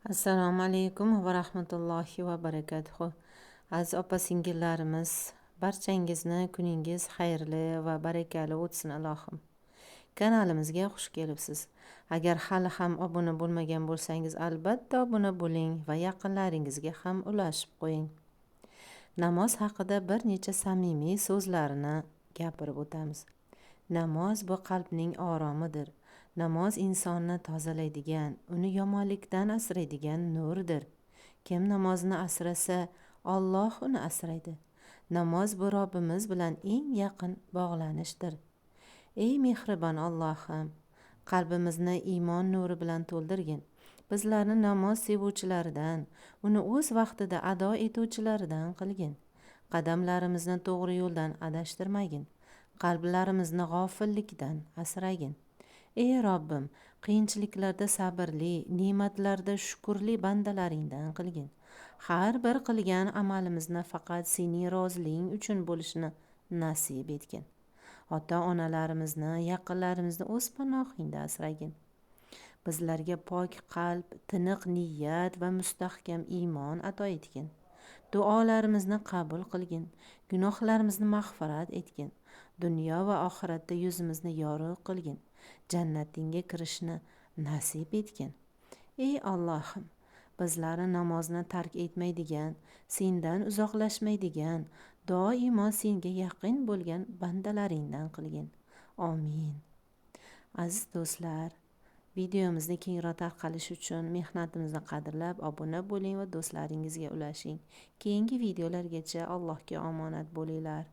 Assalomu alaykum va rahmatullohi va barakatuhu. Aziz opa singillarimiz, barchangizni kuningiz xayrli va barakali o'tsin ilohim. Kanalimizga xush kelibsiz. Agar hali ham obuna bo'lmagan bo'lsangiz, albatta obuna bo'ling va yaqinlaringizga ham ulashib qo'ying. Namoz haqida bir necha samimiy so'zlarni gapirib o'tamiz. Namoz bu qalbning oromidir. Namoz insonni tozalaydigan, uni yomonlikdan asraydigan nurdir. Kim namozni asrasa, Alloh uni asraydi. Namoz bu Robbimiz bilan eng yaqin bog'lanishdir. Ey mehribon Allohim, qalbimizni iymon nuri bilan to'ldirgin. Bizlarni namoz sevuvchilardan, uni o'z vaqtida ado etuvchilardan qilgin. Qadamlarimizni to'g'ri yo'ldan adashtirmagin. Qalblarimizni g'ofillikdan asragin. Ey Robbim, qiyinchiliklarda sabrli, ne'matlarda shukurli bandalaringdan qilgin. Har bir qilgan amalimizni faqat sening roziliging uchun bo'lishini nasib etgin. Ota-onalarimizni, yaqinlarimizni o'z panohingda asragin. Bizlarga pok qalb, tiniq niyat va mustahkam iymon ato etgin. Duolarimizni qabul qilgin, gunohlarimizni mag'firat etgin. Dunyo va oxiratda yuzimizni yorug' qilgin. Jannatingga kirishni nasib etgin. Ey Allohim, bizlarni namozni tark etmaydigan, sendan uzoqlashmaydigan, doimo senga yaqin bo'lgan bandalaringdan qilgin. Amin. Aziz do'stlar, videomizni kengroq tarqalishi uchun mehnatimizni qadrlab obuna bo'ling va do'stlaringizga ulashing. Keyingi videolargacha Allohga omonat bo'linglar.